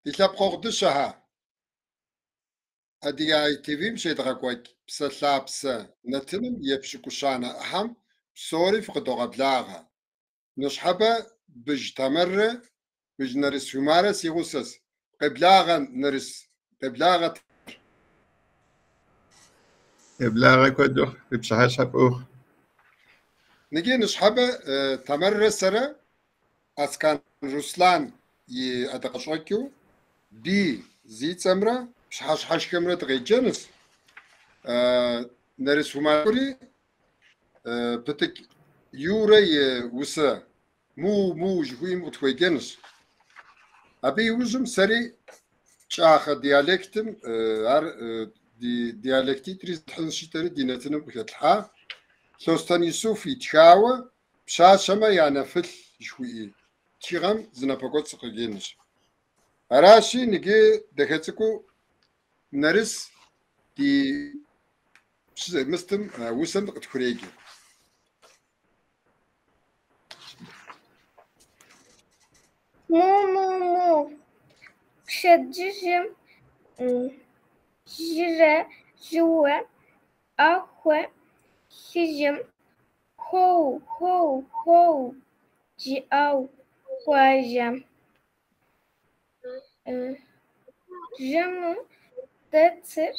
Ди лъэпкъэгъу дыщэхэ! Адыгэ ITV-м щедгъэкӏуэкӏ Псэлъапсэ нэтыным и епщыкӏущанэ ӏыхьэм псори фыкъыдогъэблагъэ. Ныщхьэбэ Быж Тамэррэ Быж Нэрыс Умарэ си гъусэщ. Къеблагъэ, Нэрыс, къеблагъэ, Тамэр. Еблагъэ куэд ухъу, фи пщыхьэщхьэ фӏы ухъу. Ныджы ныщхьэбэ Тамэррэ сэрэ Ацкъан Руслан и ӏэдакъэщӏэкӏыу Бий зи цӏэмрэ Пщыхьэщхьэшхэмрэ дыкъеджэнущ. Нэрыс Умари Пытӏыкӏ Юрэ и усэ Му-му жыхуиӏэм къытхуеджэнущ. Абы иужьым сэри кӏахэ диалектым, ар ди диалектитӏри зэтхьынщ жытӏэри ди нэтыным къыхэтлъхьа, Лъостэн Исуф итхауэ Пщащэмэ я нэфылъ жыхуиӏэ тхыгъэм зы напэкӏуэцӏ сыкъеджэнущ. Аращи, ныджы дахэ цӏыкӏуу Нэрыс ди мыстым усэм къытхуреджэ. Му-му-му! Пщэдджыжьым жьырэ жьыуэ ӏэхъуэ плъыжьым хоу-хоу-хоу жиӏэу хуожьэ. Жэму дэтыр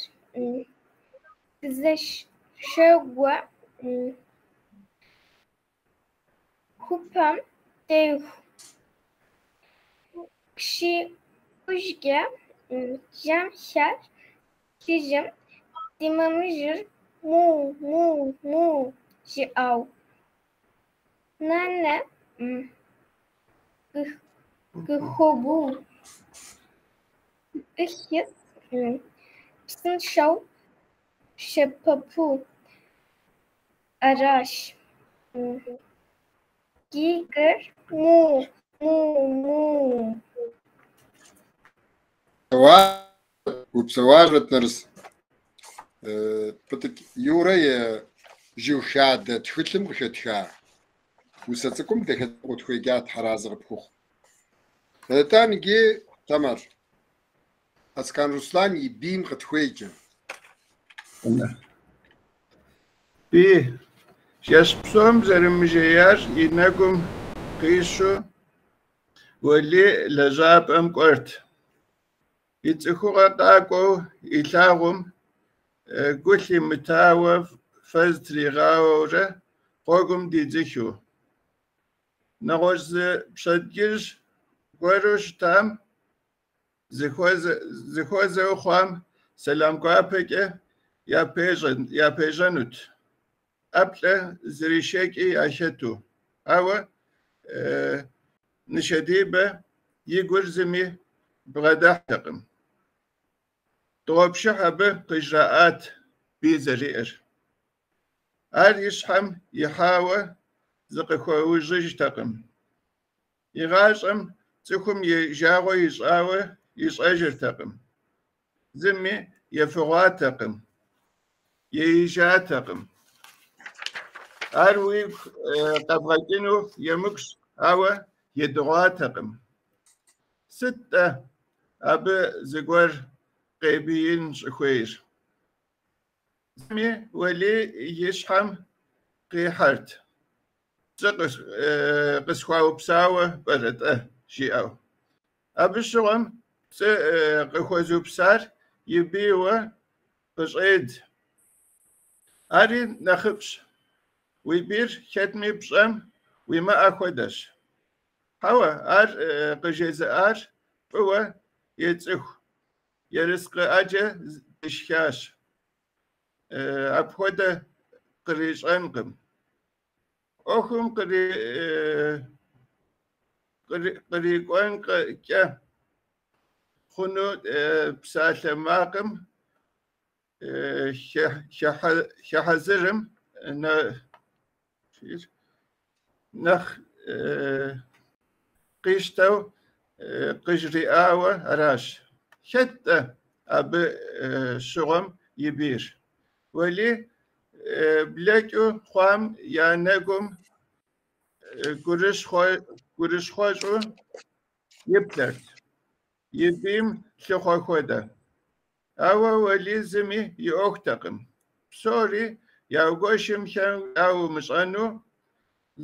къызэщоури хъупӏэм деху. Къыщихужкӏэ жэмхэр лӏыжьым ди мамэжьыр му-му-му жиӏэу. Нанэ къыхуогуфӏыкӏри, псынщӏэу щэпэпу аращ. Гигэр му-му-му. Упсэуащэрэт, Нэрыс. Пытӏыкӏ Юрэ и Жыг хадэ тхылъым къыхэтха усэ цӏыкӏум дахэ цӏыкӏуу къытхуеджа, Тхьэразэ къыпхухъу. Итӏанэ иджы, Тамэр, Ацкъан Руслан и Бийм къытхуеджэ. Бий. Жэщ псом зэрымыжеяр и нэгум къищу Уэлий лэжьапӏэм кӏуэрт. И цӏыхугъэ къакӏуэу илъагъум гу лъимытауэ фэ зытригъауэурэ гъуэгум дидзыхыу. Нэгъуэщӏ зы пщэдджыжь гуэру щытам, зыхуэзэу хъуам сэлам гуапэкӏэ япежьэнут, ӏэплӏэ зришэкӏи яхэту. Ауэ нышэдибэ и гур зыми бгъэдыхьэртэкъым. Дыгъуэпшыхь абы къыжраӏат бий зэриӏэр. Ар и щхьэм ихьауэ зыкъыхуэужьыжтэкъым. Игъащӏэм цӏыхум и жагъуэ ищӏауэ ищӏэжыртэкъым, зыми ефыгъуатэкъым, еижатэкъым. Ар уигу къэбгъэкӏыну емыкӏущ, ауэ едыгъуатэкъым. Сыт-тӏэ абы зыгуэр къебиин щӏыхуейр? Зэми Уэлий и щхьэм къихьэрт: пцӏы къысхуаупсауэ пӏэрэ-тӏэ, жиӏэу. Абы щыгъуэм пцӏы къыхуэзыупсар и бийуэ къыщӏедз. Ари нэхъыфӏщ, уи бийр хэтми пщӏэм, уимыӏэ хуэдэщ. Хьэуэ, ар къыжезыӏар фӏыуэ ецӏыху, ерыскъы ӏэджэ дышхащ, апхуэдэ кърищӏэнкъым. Ӏуэхум кърикӏуэнкӏэ хъуну псалъэмакъым хуэхьэзырым нэхъ къищтэу къыжриӏауэ аращ. Хэт-тӏэ абы щыгъуэм и бийр? Уэлий блэкӏыу хъуам я нэгум гурыщхъуэщӏу иплъэрт. и бийм лъыхъуэ хуэдэ. Ауэ Уэлий зыми и ӏуэхутэкъым. Псори яугуэшым хэм умыщӏэну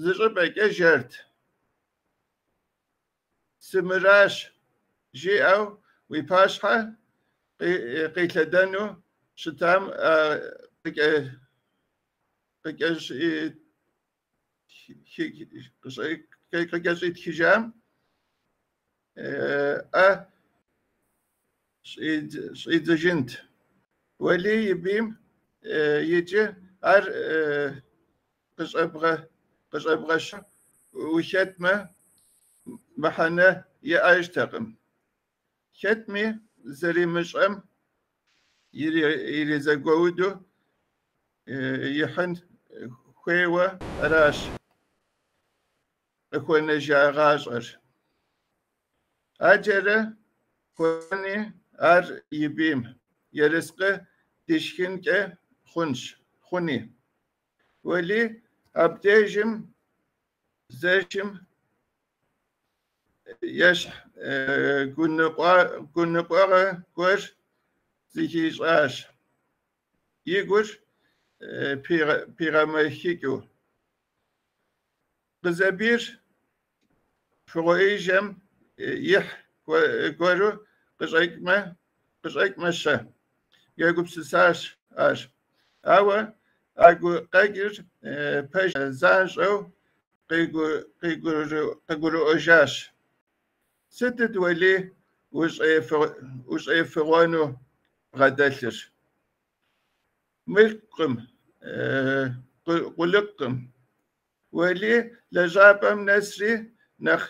зыщӏыпӏэкӏэ жэрт. Сымыращ жиӏэу уи пащхьэ къилъэдэну щытам къыкӏэщӏитхыжам ӏэ щӏидзыжынт. Уэлий и бийм иджы ар къыщӏэбгъэщу ухэтмэ, мыхьэнэ иӏэжтэкъым. Хэтми зэримыщӏэм иризэгуэуду ихьын хуейуэ аращ къыхуэнэжа гъащӏэр. Ӏэджэрэ хуэни ар и бийм, ерыскъы дишхынкӏэ хъуни. Уэлий абдежым зэшым ещхь гуныкъуэгъуэ гуэр зыхищӏащ, и гур пигъэмэхыкӏыу. Къызэбийр фыгъуэижэм ихь гуэру къыщӏэкӏмэ-щэ? Егупсысащ ар. Ауэ а гукъэкӏыр пэж занщӏэу къыгурыӏуэжащ. Сытыт Уэлий ущӏефыгъуэну бгъэдэлъыр? Мылъкукъым, къулыкъукъым. Уэлий лэжьапӏэм нэсри нэхъ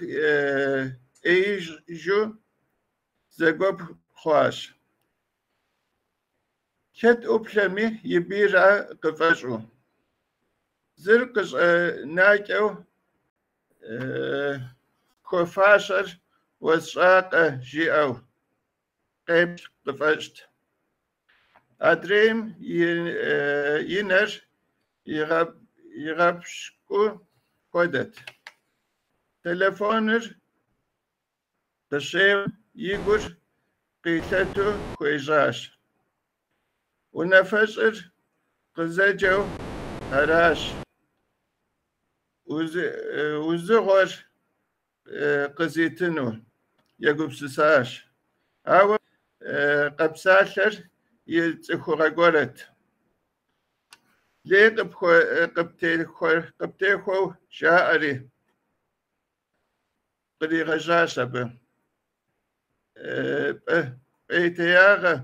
ӏеижу зэгуэп хъуащ. Хэт ӏуплъэми и бийра къыфӏэщӏу. Зыр къыщӏэнакӏэу хуэфащэр уэсщӏакъэ жиӏэу къеплъ къыфӏэщӏт. Адрейм и нэр игъэпщкӏу хуэдэт. Телефоныр къыщеуэм и гур къилъэту хуежьащ. Унафэщӏыр къызэджэу аращ, узыгъуэр къызитыну, егупсысащ. Ауэ къэпсалъэр и цӏыхугъэ гуэрт. Лей къыптехуэу жаӏэри, къригъэжьащ абы. Пӏейтеягъэ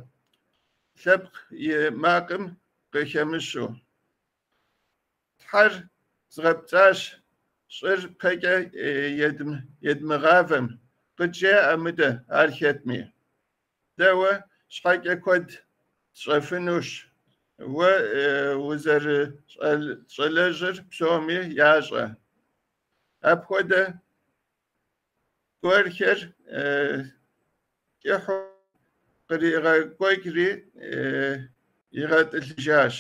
лъэпкъ и макъым къыхэмыщу. Тхьэр згъэпцӏащ, щӏыр пэкӏэ едмыгъавэм, къыджеӏэ мыдэ ар хэтми. Дэ уэ щхьэкӏэ куэд тщӏэфынущ, уэ узэрыщӏалэжьыр псоми ящӏэ. Апхуэдэ гуэрхэр кӏыхьу къригъэкӏуэкӏри игъэтӏылъыжащ.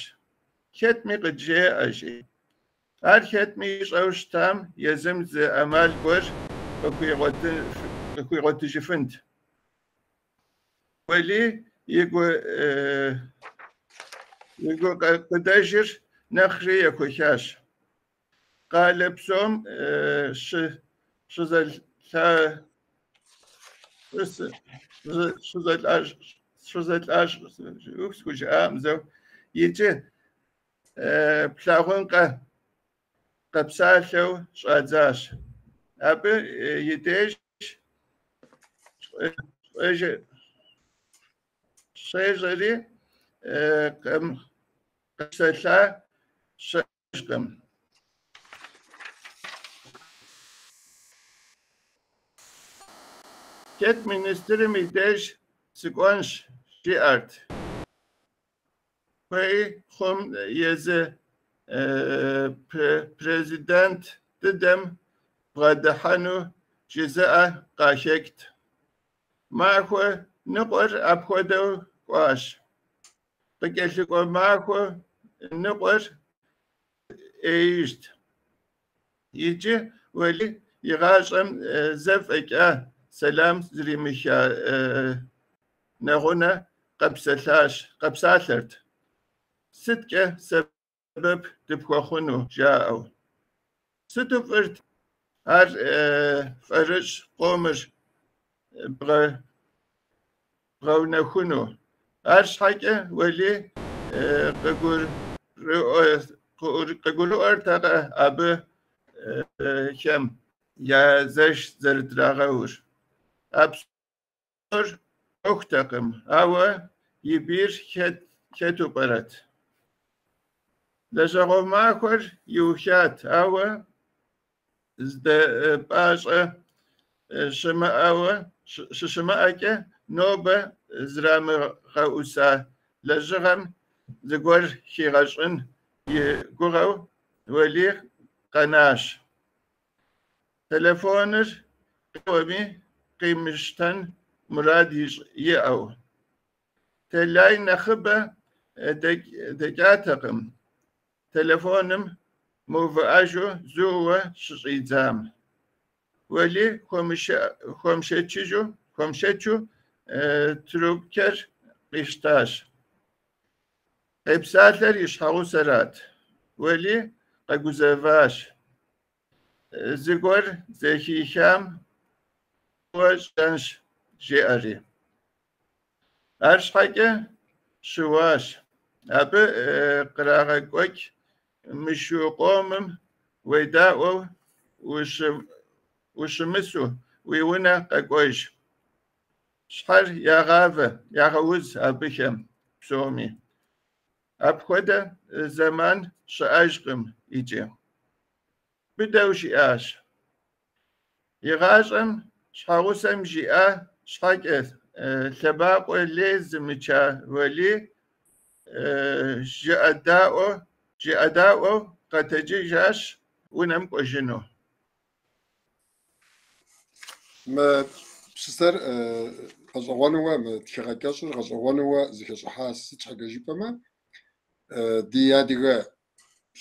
Хэтми къыджеӏэ, жи. Ар хэтми ищӏэу щытам езым зы ӏэмал гуэр къыхуигъуэтыжыфынт. Уэлий и гукъыдэжыр нэхъри ехуэхащ. Къалэ псом щызэлъащӏысыжаӏым иджы плъагъункъэ къэпсалъэу щӏадзащ. Абы и деж щежьэри къэпсэлъа щыӏэжкъым. Хэт министрым и деж сыкӏуэнщ, жиӏэрт. Хуей хъум езы президент дыдэм бгъэдыхьэну жызыӏэ къахэкӏт. Махуэ ныкъуэр апхуэдэу кӏуащ. Къыкӏэлъыкӏуэ махуэ ныкъуэр ӏеижт. Иджы Уэлий и гъащӏэм зэ фӏэкӏа сэлам зримыха нэгъунэ къэпсэлъащ, къэпсалъэрт: «СыткӀэ сэбэп дыпхуэхъуну?» жаӀэу. Сыту фӀырт ар фэрыщӀ къомыр бгъэунэхуну, арщхьэкӀэ Уэлий къыгурыӀуэртэкъэ абыхэм я зэш зэрытрагъэур? А псор Ӏуэхутэкъым, ауэ и бийр хэту пӀэрэт? Лэжьэгъуэ махуэр иухат, ауэ здэпӀащӀэ щыщымыӀэкӀэ, нобэ зрамыгъэӀуса лэжьыгъэм зыгуэр хигъэщӀын и гугъэу Уэлий къэнащ, телефоныр къеуэми къимыщтэн мурад иӀэу. Тэлай нэхъыбэ дэкӀатэкъым телефоным мыувыӀэжу зууэ щыщӀидзам. Уэлий хуэмышэчу трубкэр къищтащ. Къепсалъэр и щхьэгъусэрат. Уэлий къэгузэващ: зыгуэр зэхихам зууэ щӀидзэнщ, жиӀэри. АрщхьэкӀэ щыуащ: абы кърагъэкӀуэкӀ мышу къомым уедаӀуэу ущымысу уи унэ къэкӀуэж. Щхьэр ягъэуз абыхэм псоми. Апхуэдэ зэман щыӀэжкъым иджы. Быдэу жиӀащ. ИгъащӀэм щхьэгъусэм жиӀа щхьэкӀэ лъэбакъуэ лей зымыча Уэлий жыӀэдаӀуэу къэтэджыжащ унэм кӀуэжыну. Мы псысэр гъэщӀэгъуэнууэ, мы тхыгъэ кӀэщӀыр гъэщӀэгъуэнууэ зэхэщӀыхьащ, сыт щхьэкӀэ жыпӀэмэ, ди адыгэ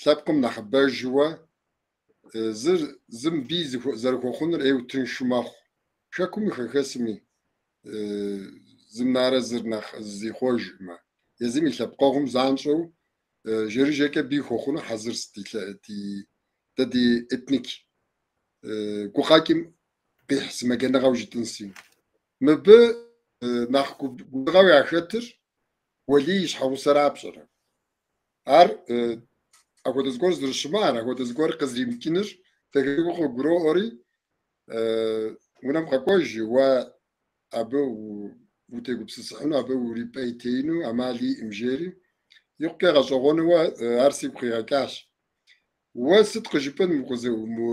лъэпкъым нэхъыбэжуэ зыр зым бий зэрыхуэхъунур ӏейуэ тыншу мэхъу. Хэкуми хэхэсми зым нэрэ зыр нэхъ зихъуэжмэ, езым и лъэпкъэгъум занщӀэу жэрыжэкӀэ бий хуэхъуну хьэзырщ дэ ди этник гукъэкӀым къихь сымаджэныгъэу жытӀынси. Мыбы нэхъ губзыгъэу яхэтыр Уэлий и щхьэгъусэра пщӀэрэ? Ар апхуэдэ зыгуэр зэрыщымыӀэр, апхуэдэ зыгуэр къызэримыкӀыныр дахэ къыгуроӀуэри, унэм къэкӀуэж, уэ абы утегупсысыхьыну, абы урипӀейтеину ӏэмал иӀым, жери. ИкъукӀэ гъэщӀэгъуэнууэ ар сигу къигъэкӀащ. Уэ сыт къыжыпӀэн мы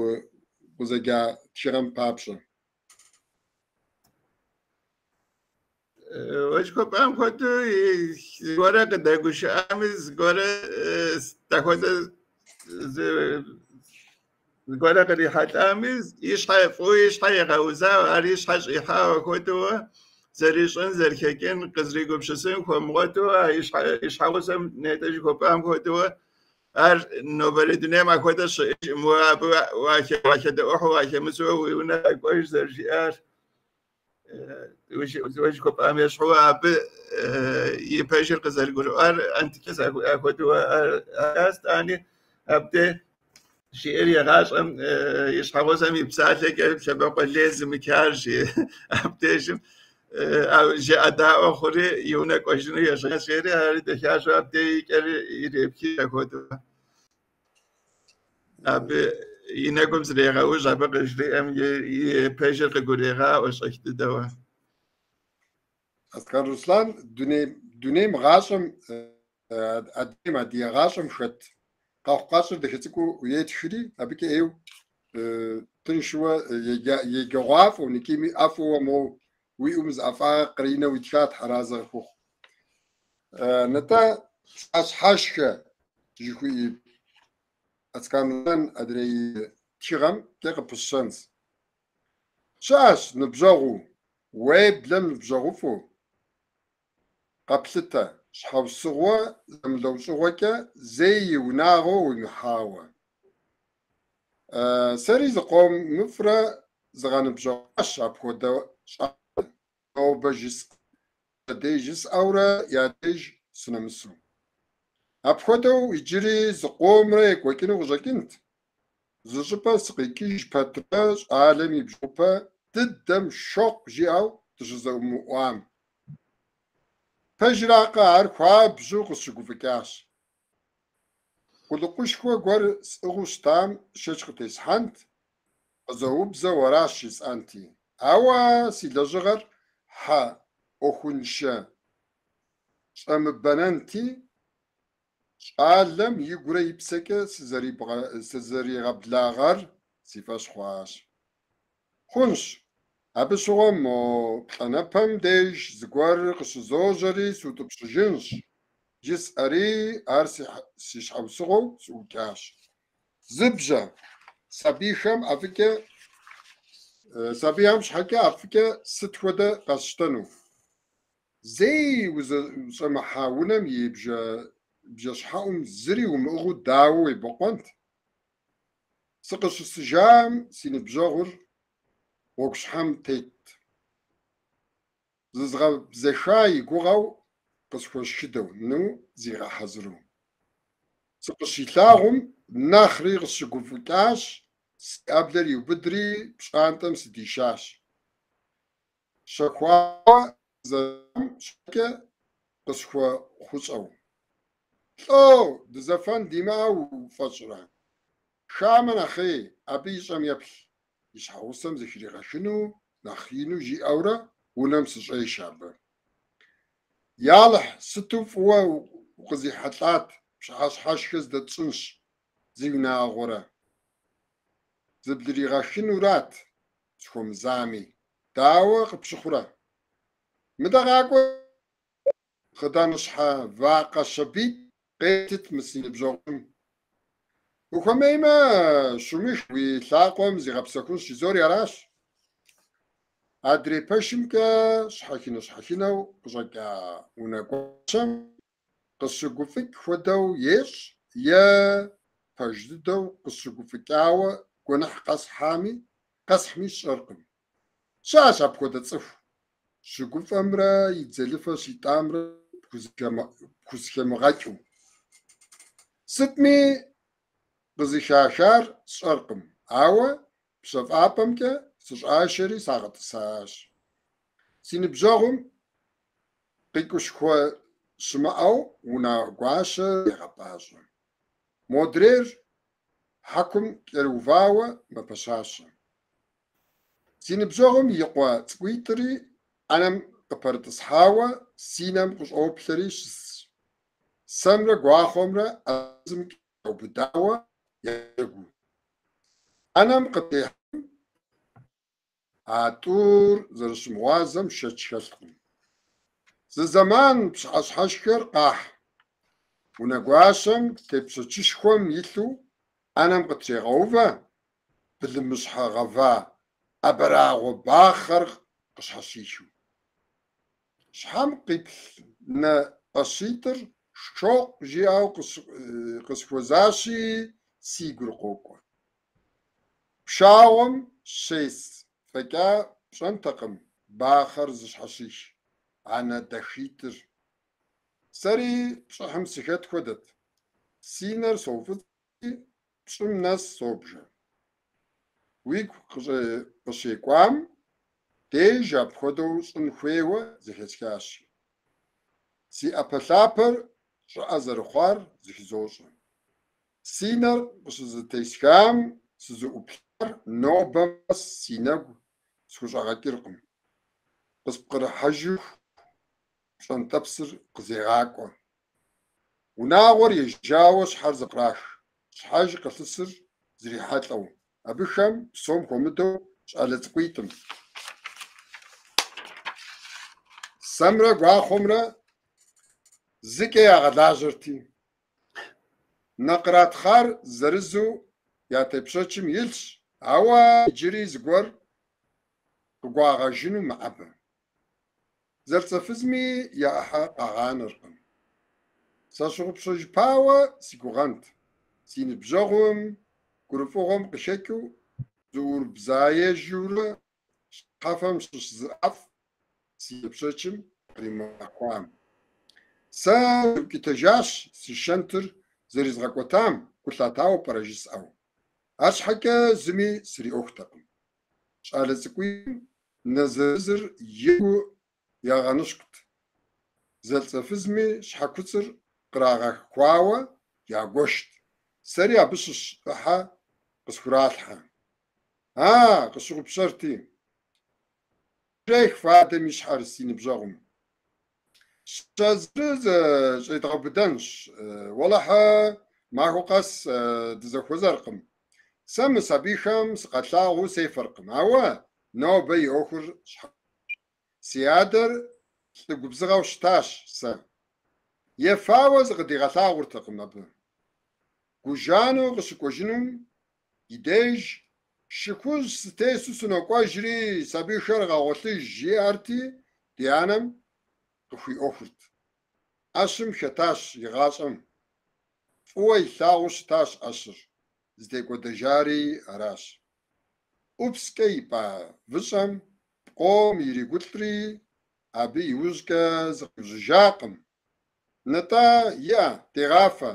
къызэджа тхыгъэм папщӀэ? Уэ жыхуэпӀам хуэдэу зыгуэрэ къыдэгушыӀами, зыгуэрэ дахуэдэ зыгуэрэ кърихьэлӀами, и щхьэ фӀыуэ и щхьэ игъэузауэ, ар и щхьэ щӀихьауэ хуэдэуэ зэрищӀын, зэрыхэкӀын, къызэригупсысын хуэмыгъуэту, а и щхьэгъусэм нетӀэ жыхуэпӀам хуэдэуэ ар нобэрей дунейм апхуэдэ щыӀэжкъым, уэ абы уахэдэӀухьу, уахэмысу уи унэ къэкӀуэж зэрыжиӀар. Уэ жыхуэпӀам ещхьу абы и пэжыр къызэрыгурыӀуар антикӀэ апхуэдэу аращ, итӀани абдей жиӀэр игъащӀэм и щхьэгъусэм и псалъэкӀэ лъэбакъуэ лей зымычар жи абдежым жыӀэдаӀуэ хъури и унэ кӀуэжыну ежьащ жери, ари дахащэу абдей и кӀэр ирепхыж апхуэдэу. Абы и нэгум зрегъэужь, абы къыжриӀэм и пэжыр къыгурегъаӀуэ щӀэх дыдэуэ. Ацкъан Руслан дунейм гъащӀэм, адыгэм адыгэ гъащӀэм хэт къэхъукъащӀэр дахэ цӀыкӀуу етхри, абыкӀэ ӏейуэ тыншууэ еджэгъуафӀэу, икӀи ӀэфӀыуэ моуэ уи Ӏум зы ӀэфӀагъэ къринэу итхат Тхьэразэ къыхухъу. НтӀэ, Пщыхьэщхьэшхэ жыхуиӀэ Ацкъан Руслан адрей тхыгъэмкӀэ къыпысщэнщ. ЩыӀэщ ныбжьэгъуу, уеблэм ныбжьэгъуфӀу къэплъытэ, щхьэусыгъуэ зэмылӀэужьыгъуэкӀэ зэи и унагъуэ уимыхьауэ. Сэри зыкъомыфӀрэ згъэныбжьэгъуащ апхуэдэ щӏалэ, нобэ жысӏэу, пщэдей жысӏэурэ я деж сынэмысу. Апхуэдэу иджыри зыкъомрэ екӏуэкӏыну къыщӏэкӏынт. Зыщӏыпӏэ сыкъикӏыж пэтрэ щӏалэм и бжэӏупэ дыдэм шокъу жиӏэу дыщызэӏумыӏуам. Пэжракъэ, ар хуабжьу къысщыгуфӏыкӏащ. Къулыкъушхуэ гуэр сӏыгъыу щытам шэч къытесхьэнт, къызэубзэу аращ жысӏэнти. Ауэ си лэжьыгъэр хьэ ӏуэхуншэ щӏэмыбэнэнти, щӏалэм игурэ и псэкӏэ сызэригъэблагъэр си фӏэщ хъуащ. Хъунщ, абы щыгъуэ мо плӏанэпэм деж зыгуэр къыщызожьэри сутӏыпщыжынщ, жысӏэри ар си щхьэусыгъуэу сыӏукӏащ. Зы бжьэ, сабийхэм ӏэфӏыкӏэ, сабийхэм щхьэкӏэ ӏэфӏыкӏэ сыт хуэдэ къэсщтэну? Зэи узыщӏэмыхьа унэм и бжэщхьэӏум зыри умыӏыгъыу дауэ уебэкъуэнт? Сыкъыщысыжам си ныбжьэгъур гъуэгущхьэм тетт. Зызгъэбзэха и гугъэу къысхуэшхыдэну зигъэхьэзыру. Сыкъыщилъагъум, нэхъри къысщыгуфӏыкӏащ, си ӏэблэр иубыдри пщӏантӏэм сыдишащ. Щэхуауэ зэрам щхьэкӏэ къысхуэхъущӏэу. Лӏо, дызэфэн димыӏэу уфӏэщӏрэ? Хамэ нэхъей, абы ищӏэм еплъ, и щхьэгъусэм зэхригъэхыну нэхъ ину жиӏэурэ унэм сыщӏешэ абы. Ялыхь, сыту фӏыуэ укъызихьэлӏат, пщыхьэщхьэшхэ зэдэтщӏынщ, зиунагъуэрэ. Зыблыригъэхынурат сыхуэмызами. Дауэ къыпщыхъурэ? Мыдэ къакӏуэ, хъыданыщхьэ вакъэ щабитӏ къетыт мы си ныбжьэгъум. Ухуэмеймэ, щумых, уи лъакъуэм зигъэпсэхунщ, жызори аращ. Адрей пэшымкӏэ щхьэхынэ-щхьэхынэу къыщӏэкӏа унэгуащэм къысщыгуфӏыкӏ хуэдэу ещӏ е пэж дыдэу къысщыгуфӏыкӏауэ гуэныхь къэсхьами, къэсхьми сщӏэркъым. Щыӏэщ апхуэдэ цӏыху, щыгуфӏэмрэ и дзэлыфэ щитӏамрэ пхузэхэмыгъэкӏыу. Сытми къызыхахар сщӏэркъым, ауэ пщэфӏапӏэмкӏэ сыщӏашэри сагъэтӏысащ. Си ныбжьэгъум къикӏушхуэ щымыӏэу унэгуащэр егъэпӏащӏэ. Модрейр хьэкум кӏэрыувауэ мэпэщащэ. Си ныбжьэгъум и къуэ цӏыкӏуитӏри ӏэнэм къыпэрытӏысхьауэ си нэм къыщӏоплъэри щысщ. Сэмрэ гуахъуэмрэ ӏэзымкӏэ яубыдауэ яджэгуу. ӏэнэм къытехьам а тӏур зэрыщымыгъуазэм шэч хэлъкъым. Зы зэман пщыхьэщхьэшхэр къахь. Унэгуащэм тепщэчышхуэм илъу ӏэнэм къытрегъэувэ, былымыщхьэ гъэва абрагъуэ бахъэр къыщхьэщихыу. Щхьэм къиплъ нэ пӏащитӏыр шокъу жиӏэу къысхуэзащи, си гур къокӏуэ. Пшагъуэм щес фӏэкӏа пщӏэнтэкъым бахъэр зыщхьэщих а нэ дахитӏыр. Сэри пщӏыхьым сыхэт хуэдэт. Си нэр соуфӏыцӏри, пщӏым нэс собжэ. Уигу къыщекӏуам деж апхуэдэу щӏын хуейуэ зэхэсхащи. Си ӏэпэлъапэр щӏыӏэ зэрыхъуар зыхызощӏэ. Си нэр къыщызэтесхам сызыӏуплъар нобэм къэс си нэгу схущӏэгъэкӏыркъым. Къыспкърыхьэжыху пщӏэнтӏэпсыр къызегъакӏуэ. Унагъуэр ежауэ щхьэр зэпкърах, щхьэж къылъысыр зрихьэлӏэу, абыхэм псом хуэмыдэу щӏалэ цӏыкӏуитӏым. Сэмрэ гуахъуэмрэ зыкӏэ ягъэлажьэрти. Нэ къратхъар зырызу я тепщэчым илъщ, ауэ иджыри зыгуэр къыгуагъэжыну мэӏэбэ. Зэлӏзэфызми я ӏыхьэ къагъанэркъым. Сащыгъупщэжыпауэ си гугъэнт, си ныбжьэгъум гурыфӏыгъуэм къыхэкӏыу Зыӏурыбзаежурэ щхьэфэм щыщ зы ӏэфӏ си тепщэчым къримыгъэхуам. Сэ сыукӏытэжащ си шэнтыр зэризгъэкӏуэтам гу лъатауэ пӏэрэ жысӏэу. Арщхьэкӏэ зыми сриӏуэхутэкъым. Щӏалэ цӏыкӏуитӏым нэ зырызыр екӏуу ягъэныщкӏут. Зэлӏзэфызми щхьэкуцӏыр кърагъэхуауэ ягуэшт. Сэри абы щыщ ӏыхьэ къысхуралъхьэ. А, къысщыгъупщэрти! Трех фадэм и щхьэр си ныбжьэгъум. Щэ зырыз щӏедгъэубыдэнщ. Уэлэхьэ, махуэ къэс дызэхуэзэркъым. Сэ мы сабийхэм сыкъалъагъуу сефэркъым, ауэ нобэ и ӏуэхур щхьэхуэщ. Си адэр лӏы губзыгъэу щытащ сэ. Ефауэ зыкъыдигъэлъагъуртэкъым абы. Гужану къыщыкӏуэжынум и деж шы хужь сытесу сынокӏуэжри, сабийхэр гъэгъуэлъыж, жиӏэрти, ди анэм къыхуиӏуэхурт. ӏэщым хэтащ игъащӏэм. Фӏыуэ илъагъуу щытащ ӏэщыр, зытекӏуэдэжари аращ. ӏупскӏэ ипӏа выщӏэм пкъом иригулӏри, абы иужькӏэ зыкъиужьыжакъым. Нтӏэ, иӏэ, дегъафэ,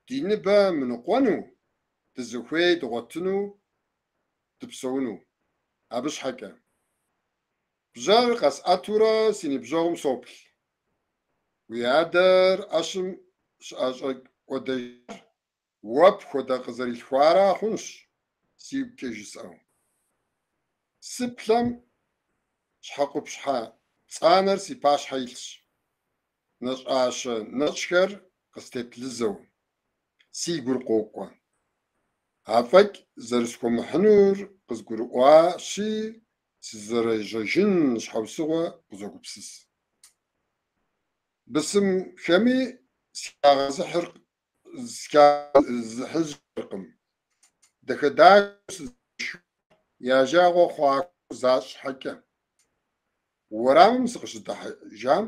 ди ныбэ мыныкъуэну, дызыхуей дгъуэтыну, дыпсэуну. Абы щхьэкӏэ. Бжьэр къэсӏэтурэ си ныбжьэгъум соплъ. Уи адэр ӏэщым щыӏэщӏэкӏуэдэжар уэ пхуэдэ къызэрилъхуара хъунщ, сигукӏэ жысӏэу. Сыплъэм щхьэкъупщхьэ пцӏанэр си пащхьэ илъщ. Нэщӏащэ нэщӏхэр къыстеплъызэу, си гур къокӏуэ. Афӏэкӏ зэрысхуэмыхьынур къызгурыӏуащи, сызэрежьэжын щхьэусыгъуэ къызогупсыс. Бысымхэми схагъэзыхьыжыркъым. Дахэ-дахэу сызэрышхар я жагъуэ хъуа хуэдэу защӏ щхьэкӏэ. Уэрамым сыкъыщыдыхьэжам,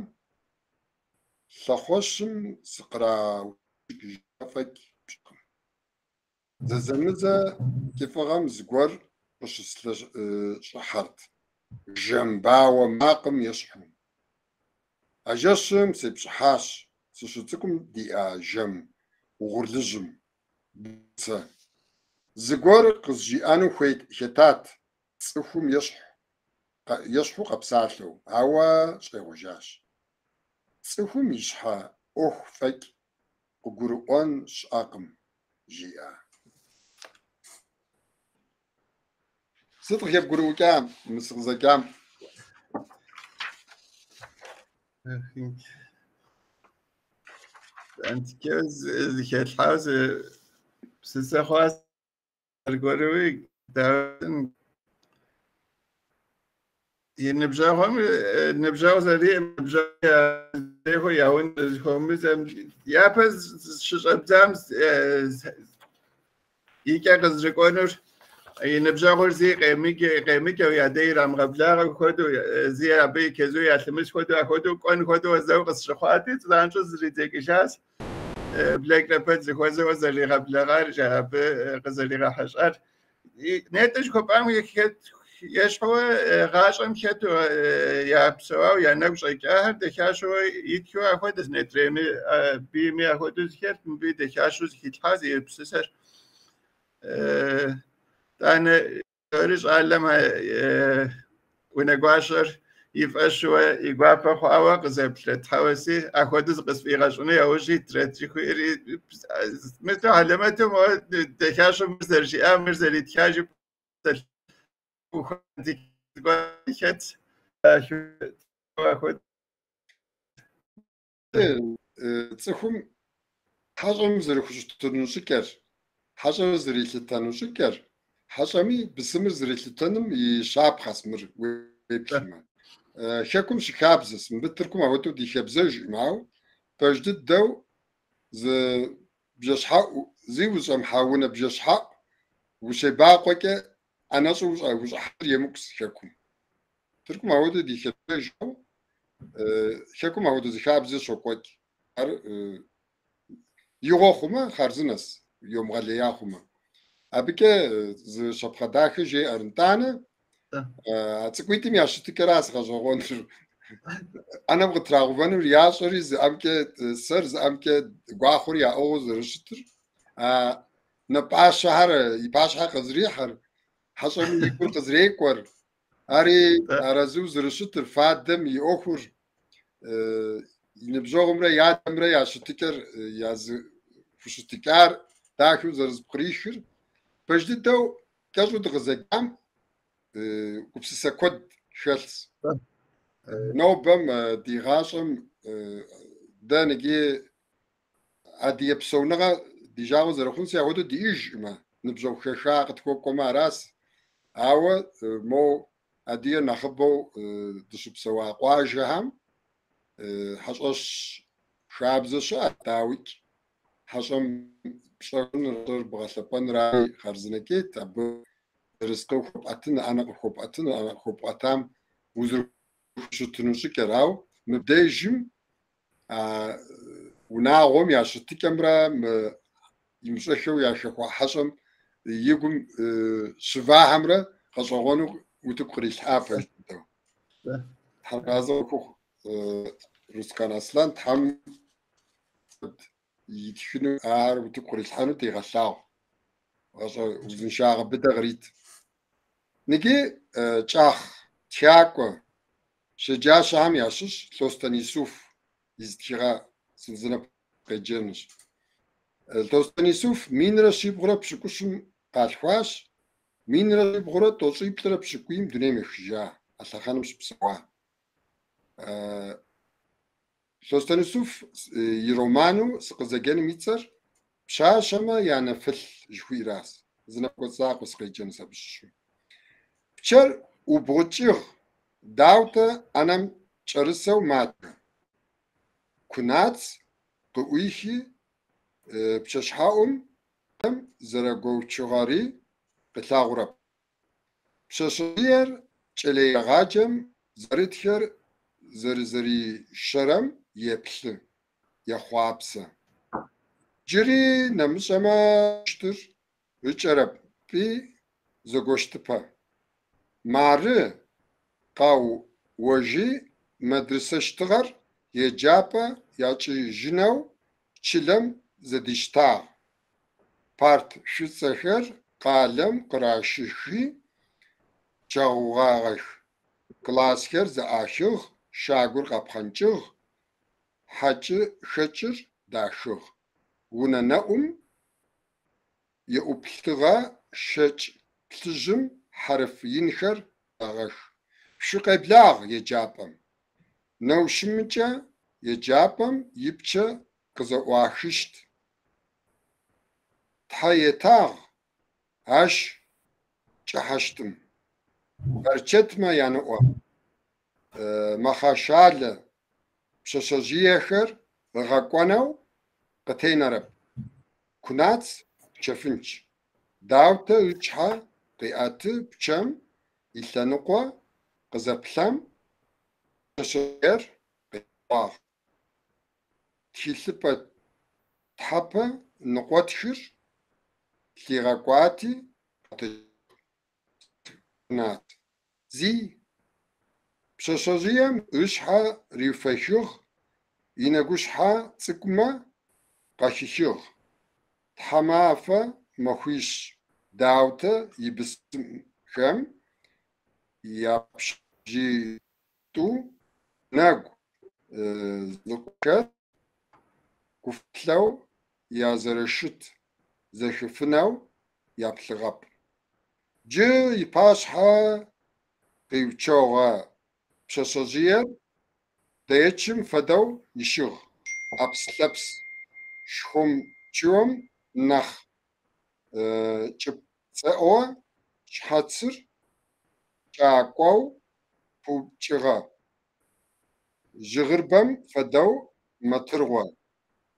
лъэхъуэщым сыкъраутӏыпщыжа фӏэкӏ пщӏэнкъым. Зэзэмызэ кӏыфӏыгъэм зыгуэр къыщыслъэщӏыхьэрт, жэм бауэ макъым ещхьу. А жэщым сепщӏыхьащ сыщыцӏыкӏум диӏа жэм угъурлыжьым, Буцэ. Зыгуэр къызжиӏэну хэтат цӏыхум ещхьу къэпсалъэу, ауэ щӏегъуэжащ. Цӏыхум и щхьэ ӏуэху фӏэкӏ къыгурыӏуэн щыӏэкъым, жиӏа. Сыт къыхэбгурыӏукӏа мы сыкъызэджам? Антикэ зыхэлъхьауэ зы псысэ хъуащ аргуэруи дауэ и ныбжьэгъум ныбжьэгъу зэриӏэм ныбжьэгъу я унэ зыхуэмызэм япэ щыщӏэбдзам и кӏэ къызэрыкӏуэнур и ныбжьэгъур зи къемыджэу я дей ирамыгъэблагъэ хуэдэу, зи абы и чэзу ялъымыс хуэдэу, ахуэдэу кӏуэн хуэдэу зэуэ къысщыхъуати, занщӏэу зридзэкӏыжащ. Блэкӏрэ пэт зыхуэзэуэ зэригъэблэгъар, абы къызэригъэхьэщӏар. Нетӏэ жыхуэпӏам ещхьуэ гъащӏэм хэту я псэуауэ, я нэгу щӏэкӏахэр дахащэу итхыу ахуэдэщ нетрейми, бийми ахуэдэу зыхэлът, мыбы дахащэу зыхилъхьащ и псысэр. Тӏанэ щӏалэм унэгуащэр и фӏэщуэ, и гуапэ хъуауэ къызэплърэт тхьэуэ си, ахуэдэу зыкъысфӏигъэщӏыну яужь итрэт жыхуиӏэри. Мыту хьэлэмэту моуэ дахащэу мыр зэрыжиӏар, мыр зэритхар жыпӏэу хэтщ. Ахуэдэу. Цӏыхум хьэщӏэм зэрыхущытыну щӏыкӏэр, хьэщӏэр зэрилъытэну щӏыкӏэр, хьэщӏэми бысымыр зэрилъытэным и щапхъэщ мыр уеплъмэ. Хэкум щыхабзэщ, мыбы Тыркум апхуэдэу ди хабзэжкъым, ауэ пэж дыдэу зы бжэщхьэӏу, зи ущӏэмыхьа унэ бжэщхьэӏу ущебакъуэкӏэ ӏэнэщӏу ущӏыхьэр емыкӏущ хэкум. Тыркум апхуэдэу ди хабзэжкъым, хэкум апхуэдэ зы хабзэ щокӏуэкӏ. Ар игъуэ хъумэ, хъарзынэщ, йомыгъэлея хъумэ. Абыкӏэ зы щапхъэ дахэ жеӏэр. Нтӏанэ а цӏыкӏуитӏым я щытыкӏэращ гъэщӏэгъуэныр. ӏэнэм къытрагъэувэнур ящӏэри, зы ӏэмкӏэ сэр, зы ӏэмкӏэ гуахъуэр яӏыгъыу зэрыщытыр, а нэ пӏащэхэр и пащхьэ къызэрихьэр, хьэщӏэм и гур къызэрекӏуэр, ари арэзыу зэрыщытыр, фадэм и ӏуэхур, и ныбжьэгъумрэ и адэмрэ я щытыкӏэр, я зэхущытыкӏар дахэу зэрызэпкърихыр. Пэж дыдэу кӏэщӏу дыкъызэджам гупсысэ куэд хэлъщ. Нобэм ди гъащӏэм дэ ныджы адыгэ псэуныгъэ ди жагъуэ зэрыхъунси апхуэдэу диӏэжкъымэ, ныбжьэгъу хэха къытхуэкӏуэмэ аращ. Ауэ мо адыгэ нэхъыбэу дыщыпсэуа къуажэхэм хьэщӏэщ хабзэ щыӏэт, дауикӏ. Хьэщӏэм пщӏэ хуэщӏыныр, бгъэлъэпӏэныр ари хъарзынэкӏейт, абы ерыскъы хуэпӏэтыныр, ӏэнэ къыхуэпӏэтыныр, ӏэнэ къыхуэпӏэтам узэрыхущытыну щӏыкӏэр. Ауэ мыбдежым а унагъуэм я щытыкӏэмрэ мы имыщӏэххэу яхэхуа хьэщӏэм и гум щывахэмрэ гъэщӏэгъуэну утыку кърилъхьа пэж дыдэу. Тхьэразэ къыхухъу Рускъан Аслъэн, Тхьэм итхыну ар утыку кърилъхьэну дигъэлъагъу. Гъащӏэ узыншагъэ быдэ кърит. Ныджы кӏах тхакӏуэ щэджащэхэм ящыщ Лъостэн Исуф и зы тхыгъэ сынызэнэп къеджэнущ. Лъостэн Исуф 1370-м къалъхуащ, 1778-м дунейм ехыжа, а лъэхъэнэм щыпсэуа. Лъостэн Исуф и роману сыкъызэджэным и цӏэр «Пщащэмэ я нэфылъ» жыхуиӏэращ. Зы напэкӏуэцӏ закъуэ сыкъеджэнущ абы щыщу. Пчъэр ӏубгъукӏыгъ, Даутэ ӏэнэм кӏэрысэу матхэ. Кунац къыӏуихи, пчъэшъхьаӏум зэрэгоуцугъэри къылъэгъурэп. Пшъэшъэжъыер кӏэлэегъаджэм зэрытхэр зэрэзэрищэрэм еплъы, ехъуапсэ. Джыри нэмыщӏэмэ щтыр ыкӏэрэп пӏи зэгощтыпэ. Мары къэожьи мэдрысэщтыгъэр еджапӏэ якӏыжьынэу чылэм зэдиштагъ. Парт шӏуцӏэхэр къалэм къыращыхи чэгъугъагъэх. Классхэр зэӏахыгъ, щагур къапхъэнкӏыгъ, хьакӏэ-хэкӏыр дахыгъ. Унэ нэӏум еӏуплъыгъэ шэкӏ плъыжьым хьэрф инхэр тагъэх. Шъукъеблагъ еджапӏэм. Неущмыкӏэ еджапӏэм ипчъэ къызэӏуахыщт. Тхьэ етагъ ащ кӏэхьащтым. Бэрчэтмэ яныӏо. Мэхъэшалэ пшъэшъэжъыехэр ыгъэкӏонэу къытенэрэп. Кунац чэфынчъ. Даутэ ышъхьэ къеӏэты пчъэм илъэныкъо къызэплъэм, пшъэшъэжъыер къеӏуагъ. Тхылъыпӏэ тхьэпэ ныкъотхыр лъигъэкӏуати къэтэджыгъ. Кунац. Зи пшъэшъэжъыем ышъхьэ риуфэхыгъ, инэгушъхьэ цӏыкӏумэ къахихыгъ. Тхьамафэ мэфищ Даутэ ибысымхэм япшъэшъэжъыитӏу нэгу зыкъухэр гуфэплъэу язэрэщыт зэхифынэу яплъыгъэп. Джы ыпашъхьэ къиуцогъэ пшъэшъэжъыер дэечым фэдэу ищыгъ, ӏэпс-лъэпс шхъомчыом нахь чӏыпцӏэӏо, шъхьацыр кӏакоу пыупкӏыгъэ, жъгъырбэм фэдэу мэтыргъо,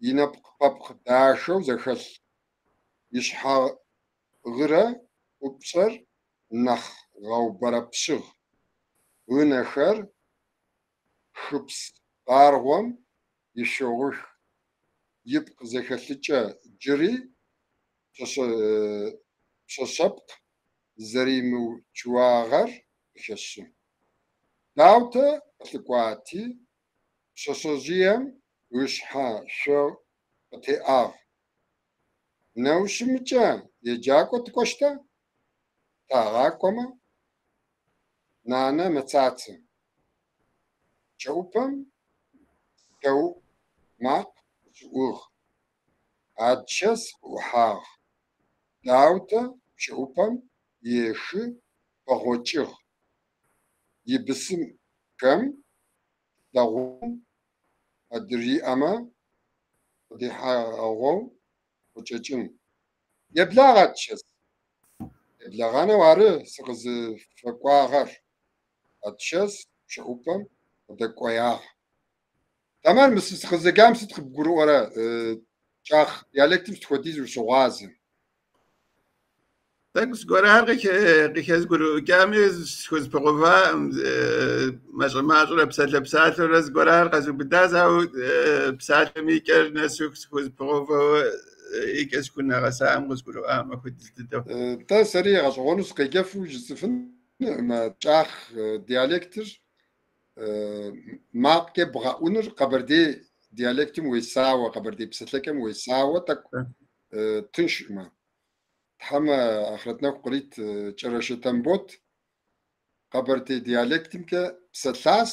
инэпкъ-пэпкъ дахэу зэхэлъ, ишъхьагъырэ ӏупшӏэр нахь гъэубэрэпщыгъ, ынэхэр хыпс къаргъом ишъогъух, ипкъ зэхэлъыкӏэ джыри. Пшъэшъэпкъ зэримыуцуагъэр къыхэщы. Даутэ къылъыкӏуати, пшъэшъэжъыем ышъхьашъо къытеӏагъ. Неущмыкӏэ еджакӏо тыкӏощта? Тагъакӏомэ, нанэ мэцӏацӏэ. Пчъэӏупэм псэкъэу макъэ къыщыӏугъ. Адщэс къыӏухьагъ. Даутэ пчъэӏупэм ехи пэгъокӏыгъ. Ибысымхэм шӏулъэгъу адыриӏэмэ къыдихьыгъэу къычӏэкӏын. Еблагъ, Адщэс. Себлэгъэнэу ары сыкъызыфэкӏуагъэр. Адщэс пчъэӏупэм къыдэкӏоягъ. Тэмэр, мы сыкъызэджам сыт къыбгурыӏуэрэ? Кӏах диалектым сыт хуэдиз ущыгъуазэ? Тӏэкӏу зыгуэрхэр къыхэзгурыӏукӏами, схузэпыгъэуваӏым, мащӏэ-мащӏэурэ псалъэ-псалъэурэ зыгуэрхэр къэзубыдащ, ауэ псалъэм и кӏэр нэсу схузэпыгъэувауэ икӏэ схунэгъэсаӏым, къызгурыӏуаӏым апхуэдиз дыдэу. Тӏэ, сэри гъэщӏэгъуэну сыкъеджэфу жысӏэфынӏым, кӏах диалектыр макъкӏэ бгъэӏуныр къэбэрдей диалектым уесауэ, къэбэрдей псэлъэкӏэм уесауэ тӏэкӏу тыншӏымэ. Тхьэм ахърэт нэху кърит Кӏэрэшэ Тембот къэбэрдей диалектымкӏэ псэлъащ.